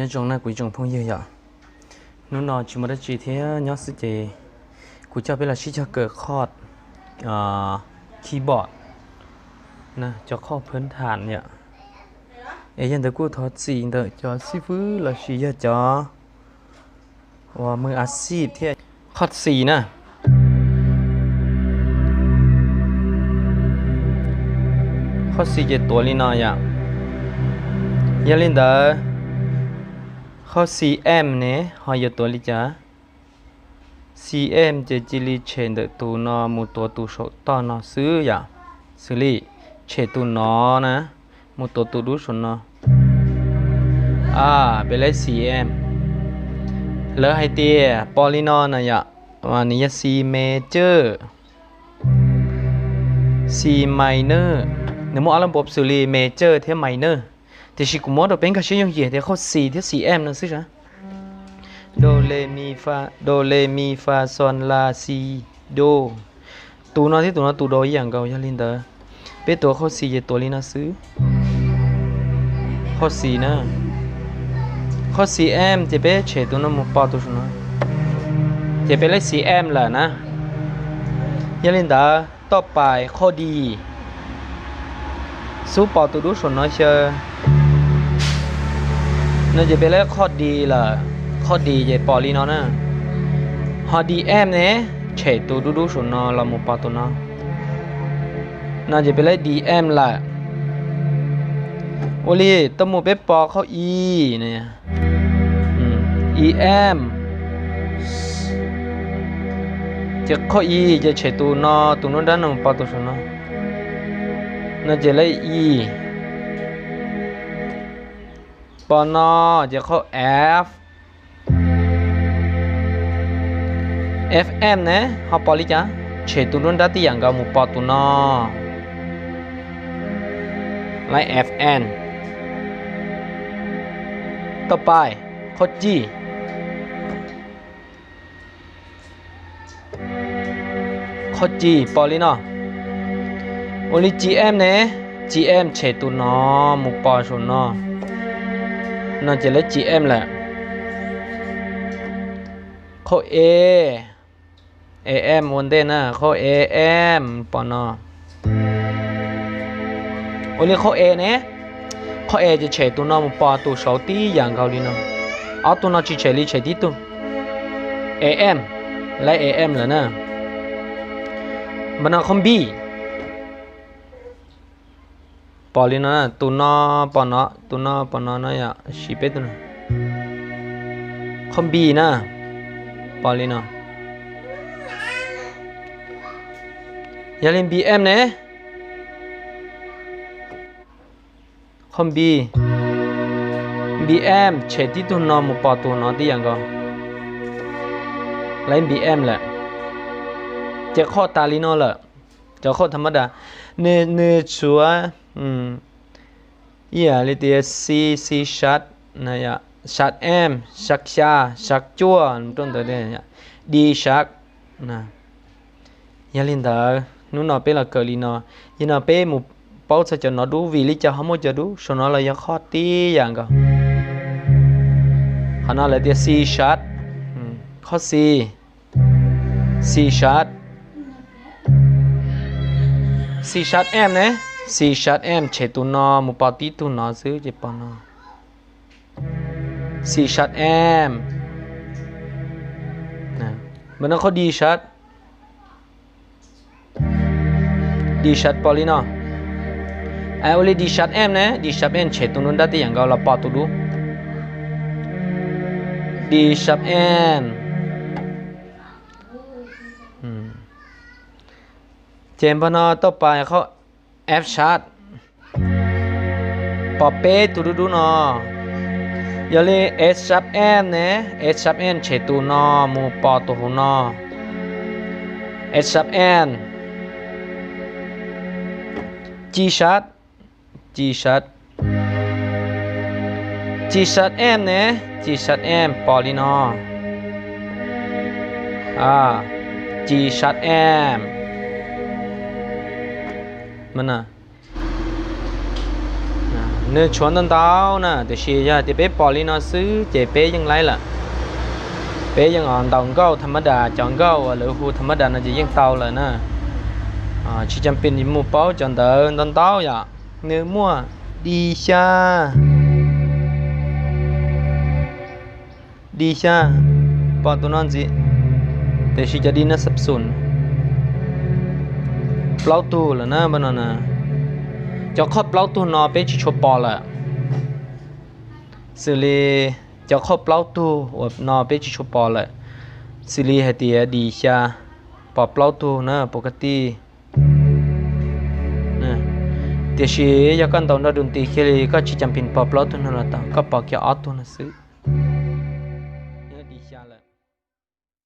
Zoo na kuv tsoom phooj ywg yom, hnub no tsis muaj dab tsi thiab nyob xwb ces kuv coj peb los sib cog kawm chord keyboard na, cov chord phwv tham yom. Es yog ntawd kuj thov txim ntawm cov xib fwb los sis yog cov uas mws a xij thiab. Chord C na. Chord C ces tuav li no yom. Yog li ntawd, chord C M ne ho yuav tuav li cas? C M ces cia li tshem ntawm tus no mus tuav tus saum toj no xwb yom. Xws li tshem tus no na, mus tuav tus dub saum no. Peb leb C M. Lawv hais tias pom li no na yom, nws yog C major, C minor, nws muaj ob lub npuas xws li major thiab minor. Tiam sis kuv muab rau peb nkag siab yooj yim tias chord C thiab C M no xwb sas. Do, re, mi, fa, sol, la, si, do. Tus no thiab tus no tus do ib yam nkaus, yog li ntawd peb tuav chord C ces tuav li no xwb. Chord C na, chord C M ces peb tshem tus no mus pos tus saum no, ces peb leb C M lawm na. Yog li ntawd toj pais chord D, xub pos tus dub saum no xyaw, no ces peb leb chord D lawm. Chord D ces pos li no na. Ho D M ne, tshem tus dub dub saum no los mus pos tus no, no ces peb leb D M lawm. Ua li, tuaj mus peb pos chord E, E M, ces chord E ces tshem tus no, tus nruab nrab no mus pos tus saum no, no ces leb E. Pos no ces chord F, F M ne ho pos li cas? Tshem tus nruab nrab tib yam nkaus mus pos tus no, leb F M. Toj pais chord G, chord G pos li no. Ua li G M ne, G M tshem tus no mus pos saum no, no ces leb G M lawm. Chord E, E M ua ntej na, chord E M pos no. Ua li chord E ne, chord E ces tshem tus no mus pos tus saud tib yam nkaus li no. Ob tug no tsis tshem li, tshem tib tug. E M, leb E M lawm na. Npaj no chord B, pos li no, tus no pos no, tus no pos no no yom, siv peb tus no. Chord B na, pos li no. Yog li B M ne, chord B, B M tshem tib tug no mus pos tus no tib yam nkaus, leb B M lawm. Ces chord tas li no lawm. Cov chord tha mab das, nws tshuav ib yam li tias C, C sharp, sharp M, sharp xya, sharp cuaj rau ntawd, D sharp. Yog li ntawd hnub no peb los kawm li no, yog no peb mus paub txog cov no dub, vim li cas ho muaj cov dub, saum no los yog chord tib yam nkaus. Qhov no lawv tias C sharp, chord C, C sharp, C sharp M ne, C sharp M tshem tus no mus pos tib tug no xwb ces pos no. C sharp M. Npaj no chord D sharp, D sharp pos li no. Ua li D sharp M ne, D sharp M tshem tus nruab nrab tib yam nkaus los pos tus dub, D sharp M. Ces npaj no toj pais chord F sharp, pos peb tug dub dub no. Yog li F sharp M ne, F sharp M tshem tus no mus pos tus hauv no, F sharp M. G sharp, G sharp, G sharp M ne, G sharp M pos li no, G sharp M. Nws tshuav ntau ntau na, tiam sis yog tias peb pom li no xwb ces peb yeej laib lawm. Peb yeej ntaus nkauj tham mab das, cov nkauj uas lawv hu tham mab das no ces yeej tau lawm na. Tsis cam pis mus paub cov ntawd ntau ntau yom. Nws muaj di xya, di xya, pom tus no ntxiv, tiam sis cov di no xab xum plaub tug lawm na. Cov qhoj plaub tug no peb tsis tshua pom lawm. Xws li cov qhoj plaub tug uas no peb tsis tshua pom lawm, xws li hais tias di xya pom plaub tug na, pom koj tij. Tiam sis yog koj ntaus nrog dus nti kiag li koj tsis cam pis pom plaub tug no los tau, koj pom kiag ob tug no xwb.